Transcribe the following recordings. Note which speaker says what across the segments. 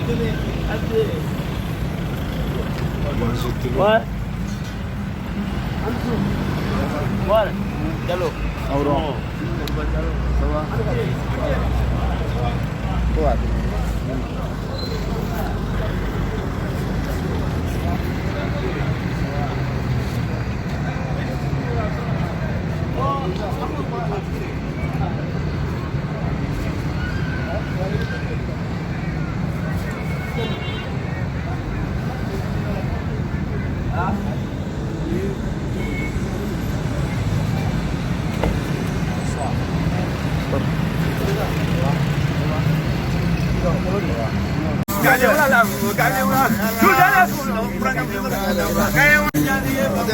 Speaker 1: Ouais. Ouais. Diallo.
Speaker 2: Awɔ. Ça va? Ko a bɛ.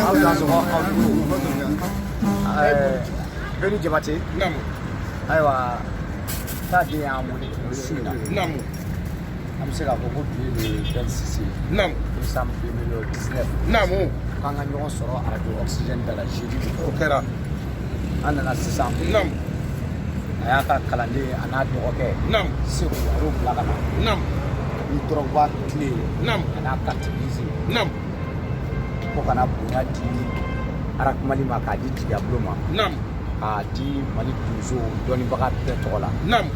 Speaker 2: Aw dansɔgɔ, aw ni ko. Bɛɛ ni Jabate.
Speaker 3: Naamu.
Speaker 2: Ayiwa, taa den y'an wele su in na.
Speaker 3: Naamu.
Speaker 2: An bɛ se k'a fɔ ko bi ye le 26 ye.
Speaker 3: Naamu.
Speaker 2: Décembre 2019.
Speaker 3: Naamu.
Speaker 2: K'an ka ɲɔgɔn sɔrɔ arajo Oxygène da la jeudi.
Speaker 3: O kɛra.
Speaker 2: An nana sisan.
Speaker 3: Naamu.
Speaker 2: A y'a ka kalanden a n'a dɔgɔkɛ.
Speaker 3: Naamu.
Speaker 2: Segu, a y'o bila ka na.
Speaker 3: Naamu.
Speaker 2: Ni dɔrɔguba tile ye.
Speaker 3: Naamu.
Speaker 2: A n'a carte grise.
Speaker 3: Naamu.
Speaker 2: Ko kana bonya di Arakumali ma, k'a di Jigiyabulon ma.
Speaker 3: Naamu.
Speaker 2: K'a di Mali donso dɔnnibaga bɛɛ tɔgɔ la.
Speaker 3: Naamu.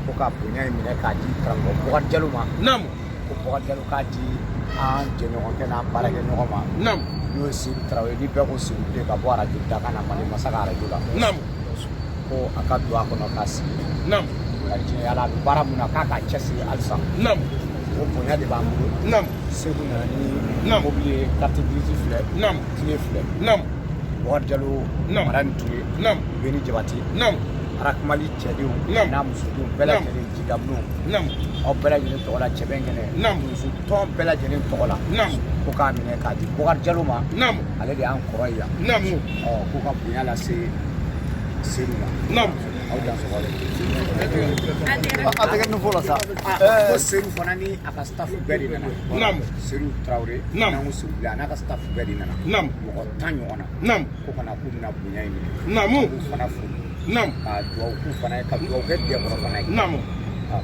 Speaker 2: Ko ka bonya in minɛ k'a di karamɔgɔ Bɔkari Jalo ma.
Speaker 3: Naamu.
Speaker 2: Ko Bɔkari Jalo k'a di an jɛɲɔgɔnkɛ n'an baarakɛɲɔgɔn ma.
Speaker 3: Naamu.
Speaker 2: N'o ye Sedu Tarawele, ni bɛɛ ko Sedu Bilen, ka bɔ arajo da ka na Mali masa ka arajo la.
Speaker 3: Naamu.
Speaker 2: Ko a ka don a kɔnɔ k'a sigi.
Speaker 3: Naamu.
Speaker 2: Ka diɲɛ yala, a bɛ baara mun na, k'a k'a cɛsiri halisa.
Speaker 3: Naamu.
Speaker 2: O bonya de b'an bolo.
Speaker 3: Naamu.
Speaker 2: Segu nana ni
Speaker 3: Naamu.
Speaker 2: mobili ye, carte grise filɛ.
Speaker 3: Naamu.
Speaker 2: Tile filɛ.
Speaker 3: Naamu.
Speaker 2: Bɔkari Jalo.
Speaker 3: Naamu.
Speaker 2: Mara ni Ture.
Speaker 3: Naamu.
Speaker 2: Beni Jabate.
Speaker 3: Naamu.
Speaker 2: Arakumali cɛdenw.
Speaker 3: Naamu.
Speaker 2: N'a musodenw bɛɛ lajɛlen, Jigabulon.
Speaker 3: Naamu.
Speaker 2: Aw bɛɛ lajɛlen tɔgɔ la, cɛbɛn kɛnɛ.
Speaker 3: Naamu.
Speaker 2: Donso tɔn bɛɛ lajɛlen tɔgɔ la.
Speaker 3: Naamu.
Speaker 2: Ko k'a minɛ k'a di Bɔkari Jalo ma.
Speaker 3: Naamu.
Speaker 2: Ale de y'an kɔrɔ ye yan.
Speaker 3: Naamu.
Speaker 2: Ɔ, k'u ka bonya lase Sedu ma.
Speaker 3: Naamu.
Speaker 2: Aw dansɔgɔ.
Speaker 4: A tɛgɛ nin fɔ la sa.
Speaker 2: Ko Sedu fana ni a ka staff bɛɛ de nana.
Speaker 3: Naamu.
Speaker 2: Sedu Tarawele.
Speaker 3: Naamu.
Speaker 2: N'an ko Sedu Bilen, a n'a ka staff bɛɛ de nana.
Speaker 3: Naamu.
Speaker 2: Mɔgɔ 10 ɲɔgɔn na.
Speaker 3: Naamu.
Speaker 2: Ko kana k'u bɛna bonya in minɛ.
Speaker 3: Naamu.
Speaker 2: K'u fana fo.
Speaker 3: Naamu.
Speaker 2: Ka duwawu k'u fana ye, ka duwawu kɛ Dɛkɔrɔ fana ye.
Speaker 3: Naamu.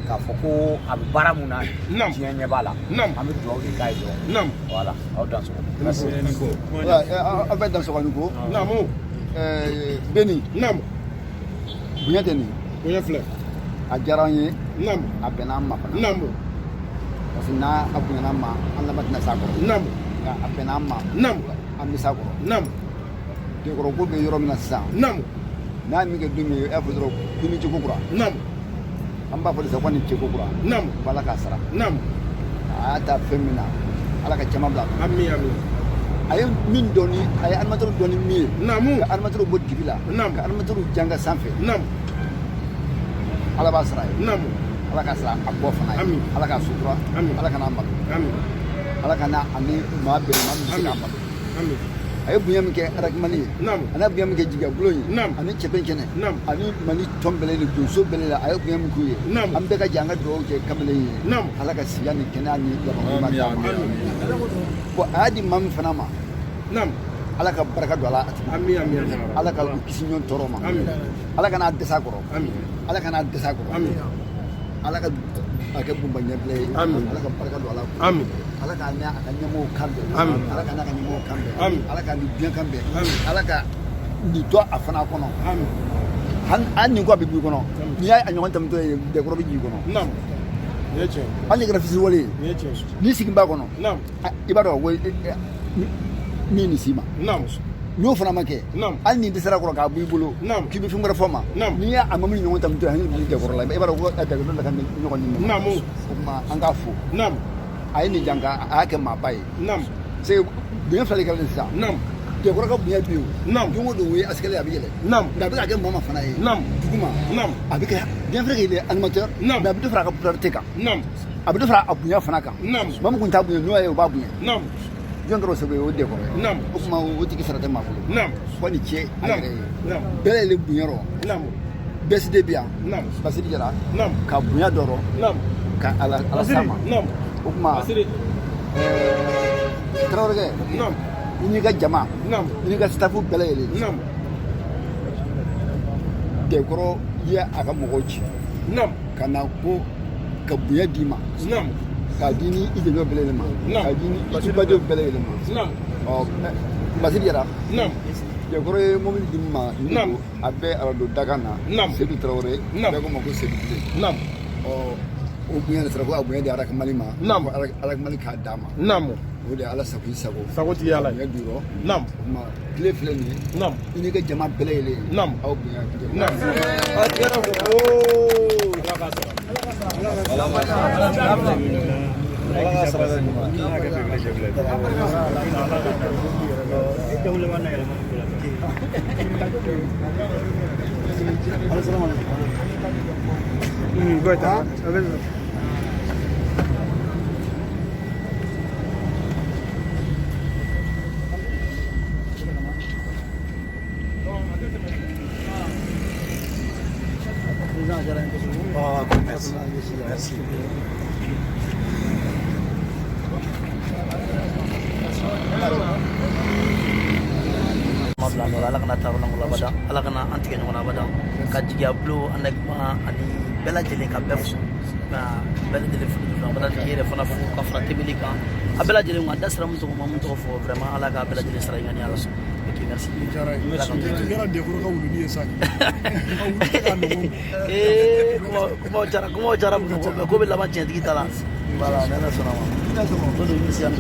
Speaker 2: K'a fɔ ko a bɛ baara mun na.
Speaker 3: Naamu.
Speaker 2: Diɲɛ ɲɛ b'a la.
Speaker 3: Naamu.
Speaker 2: An bɛ duwawu de k'a ye dɔrɔn.
Speaker 3: Naamu.
Speaker 2: Voilà, aw dansɔgɔ. Merci.
Speaker 4: Aw bɛ dansɔgɔ ni ko.
Speaker 3: Naamu.
Speaker 4: Beni.
Speaker 3: Naamu.
Speaker 4: Bonya tɛ nin.
Speaker 3: Bonya filɛ.
Speaker 4: A diyara an ye.
Speaker 3: Naamu.
Speaker 4: A bɛnna an ma fana.
Speaker 3: Naamu.
Speaker 4: Parce que n'a a bonyana an ma, an laban tɛna s'a kɔrɔ.
Speaker 3: Naamu.
Speaker 4: Nka a bɛnna an ma.
Speaker 3: Naamu.
Speaker 4: An bɛ s'a kɔrɔ.
Speaker 3: Naamu.
Speaker 4: Dɛkɔrɔ ko bɛ yɔrɔ min na sisan.
Speaker 3: Naamu.
Speaker 4: N'a ye min kɛ don min, e y'a fɔ dɔrɔn ko ni ce ko kura.
Speaker 3: Naamu.
Speaker 4: An b'a fɔ de sa ko ni ce ko kura.
Speaker 3: Naamu.
Speaker 4: Ko Ala k'a sara.
Speaker 3: Naamu.
Speaker 4: A y'a ta fɛn min na, Ala ka caman bila a kɔnɔ.
Speaker 3: Ami, ami.
Speaker 4: A ye min dɔn ni a ye animateur dɔn ni min ye.
Speaker 3: Naamu.
Speaker 4: Ka animateur bɔ dibi la.
Speaker 3: Naamu.
Speaker 4: Ka animateur janga sanfɛ.
Speaker 3: Naamu.
Speaker 4: Ala b'a sara ye.
Speaker 3: Naamu.
Speaker 4: Ala k'a sara a bɔ fana ye.
Speaker 3: Ami.
Speaker 4: Ala k'a sutura.
Speaker 3: Ami.
Speaker 4: Ala kana a malo.
Speaker 3: Ami.
Speaker 4: Ala kana ani maa bɛn maa min bɛ se k'a malo.
Speaker 3: Ami.
Speaker 4: A ye bonya min kɛ Arakimali ye.
Speaker 3: Naamu.
Speaker 4: A n'a bonya min kɛ Jigiyabulon ye.
Speaker 3: Naamu.
Speaker 4: Ani Cɛbɛn kɛnɛ.
Speaker 3: Naamu.
Speaker 4: Ani Mali tɔn bɛɛ ni donso bɛɛ la, a ye bonya min k'u ye.
Speaker 3: Naamu.
Speaker 4: An bɛɛ ka jɛ an ka dugawu kɛ kamalen ye.
Speaker 3: Naamu.
Speaker 4: Ala ka siya ni kɛnɛya ni labanko ɲuman d'a ma. Bon, a y'a di maa min fana ma.
Speaker 3: Naamu.
Speaker 4: Ala ka barika don a la a tigi.
Speaker 3: Ami, ami, ami.
Speaker 4: Ala ka u kisi ɲɔgɔn tɔɔrɔ ma.
Speaker 3: Ami.
Speaker 4: Ala kana dɛsɛ a kɔrɔ.
Speaker 3: Ami.
Speaker 4: Ala kana dɛsɛ a kɔrɔ.
Speaker 3: Ami.
Speaker 4: Ala ka a kɛ bonba ɲɛbila ye.
Speaker 3: Ami.
Speaker 4: Ala ka barika don a la.
Speaker 3: Ami.
Speaker 4: Ala k'a n'a ka ɲɛmɔgɔw kan bɛn.
Speaker 3: Ami.
Speaker 4: Ala k'a n'a ka ɲɛmɔgɔw kan bɛn.
Speaker 3: Ami.
Speaker 4: Ala k'a ni diɲɛ kan bɛn.
Speaker 3: Ami.
Speaker 4: Ala ka nin to a fana kɔnɔ.
Speaker 3: Ami.
Speaker 4: Hali nin ko a bɛ b'i kɔnɔ. N'i y'a ɲɔgɔn tɛmɛtɔ ye, dɛkɔrɔ bɛ jigin i kɔnɔ.
Speaker 3: Naamu. Nin ye tiɲɛ.
Speaker 4: Hali n'i kɛra fitiriwale ye.
Speaker 3: Nin ye tiɲɛ.
Speaker 4: N'i sigi b'a kɔnɔ.
Speaker 3: Naamu.
Speaker 4: I b'a dɔn ko min nin s'i ma.
Speaker 3: Naamu.
Speaker 4: N'o fana ma kɛ.
Speaker 3: Naamu.
Speaker 4: Hali n'i dɛsɛra kɔrɔ k'a bɔ i bolo.
Speaker 3: Naamu.
Speaker 4: K'i bɛ fɛn wɛrɛ fɔ ma.
Speaker 3: Naamu.
Speaker 4: N'i y'a ma min ɲɔgɔn tɛmɛtɔ ye, hakili b'i dɛkɔrɔ la. I b'a dɔn ko dɛkɔrɔ la ka ɲɔgɔn ɲini.
Speaker 3: Naamu.
Speaker 4: O tuma an k'a fo.
Speaker 3: Naamu.
Speaker 4: A ye nin janka, a y'a kɛ maaba ye.
Speaker 3: Naamu.
Speaker 4: C'est bonya fila de kɛra sisan.
Speaker 3: Naamu.
Speaker 4: Dɛkɔrɔ ka bonya bɛ yen o.
Speaker 3: Naamu.
Speaker 4: Don o don o ye asikɛlɛ, a bɛ yɛlɛ.
Speaker 3: Naamu.
Speaker 4: Nka a bɛ ka kɛ maa ma fana ye.
Speaker 3: Naamu.
Speaker 4: Duguma.
Speaker 3: Naamu.
Speaker 4: A bɛ kɛ bien vrai qu'il est animateur.
Speaker 3: Naamu.
Speaker 4: Mais a bɛ dɔ fara a ka popularité kan.
Speaker 3: Naamu.
Speaker 4: A bɛ dɔ fara a bonya fana kan.
Speaker 3: Naamu.
Speaker 4: Maa min kun t'a bonya, n'o y'a ye o b'a bonya.
Speaker 3: Naamu.
Speaker 4: Jɔn kɛra o sababu ye, o dɛkɔrɔ ye.
Speaker 3: Naamu.
Speaker 4: O tuma o tigi sara tɛ maa bolo.
Speaker 3: Naamu.
Speaker 4: Fo ni ce a yɛrɛ ye.
Speaker 3: Naamu.
Speaker 4: Bɛɛ lajɛlen bonya rɔ.
Speaker 3: Naamu.
Speaker 4: Bɛsiden bɛ yan.
Speaker 3: Naamu.
Speaker 4: Basiri Jara.
Speaker 3: Naamu.
Speaker 4: Ka bonya dɔ rɔ.
Speaker 3: Naamu.
Speaker 4: Ka ala ala s'a ma.
Speaker 3: Naamu.
Speaker 4: O tuma.
Speaker 3: Basiri.
Speaker 4: Tarawelekɛ.
Speaker 3: Naamu.
Speaker 4: I n'i ka jama.
Speaker 3: Naamu.
Speaker 4: I n'i ka staff bɛɛ lajɛlen.
Speaker 3: Naamu.
Speaker 4: Dɛkɔrɔ ye a ka mɔgɔw ci.
Speaker 3: Naamu.
Speaker 4: Ka na ko ka bonya d'i ma.
Speaker 3: Naamu.
Speaker 4: K'a di ni i jɛɲɔgɔn bɛɛ lajɛlen ma.
Speaker 3: Naam.
Speaker 4: K'a di ni i badenw bɛɛ lajɛlen ma.
Speaker 3: Naam.
Speaker 4: Ɔ Basiri Jara.
Speaker 3: Naam.
Speaker 4: Jɛkɔrɔ ye mobili di min ma
Speaker 3: Naam.
Speaker 4: A bɛ arajo dakan na.
Speaker 3: Naam.
Speaker 4: Seydou Traoré.
Speaker 3: Naam.
Speaker 4: Bɛɛ ko ma ko Seydou Bilen.
Speaker 3: Naam.
Speaker 4: Ɔ o bonya de sera ko a bonya di Arak Mali ma.
Speaker 3: Naam.
Speaker 4: Ko Arak Mali k'a d'a ma.
Speaker 3: Naam.
Speaker 4: O de ye Ala sago i sago.
Speaker 3: Sago tigi y'Ala ye.
Speaker 4: Bonya di rɔ.
Speaker 3: Naam.
Speaker 4: O tuma tile filɛ nin ye.
Speaker 3: Naam.
Speaker 4: I n'i ka jama bɛɛ lajɛlen.
Speaker 3: Naam.
Speaker 4: Aw bonya.
Speaker 3: Naam. Ala k'a sara.
Speaker 2: Oh, merci. Merci.
Speaker 1: Ma bila nɔ la, Ala kana taa yɔrɔ lankolon abada, Ala kana an tigɛ ɲɔgɔn na abada, ka jigiya bulo an kuma ani bɛɛ lajɛlen ka bɛɛ fo, ka bɛɛ lajɛlen fo, ka k'i yɛrɛ fana fo ka fara tebeli kan, a bɛɛ lajɛlen a da sera mun tɔgɔ ma, mun tɔgɔ fɔ, vraiment Ala k'a bɛɛ lajɛlen sara i ŋaniya la. Ok, merci.
Speaker 3: Kɛra Dɛkɔrɔ ka wuluni ye sa.
Speaker 1: Ee, kumaw jara, kumaw jara, Bamakɔ ko bɛ laban tiɲɛtigi ta la. Voilà, n'Ala sɔnna ma. Ko don, i bɛ se yan.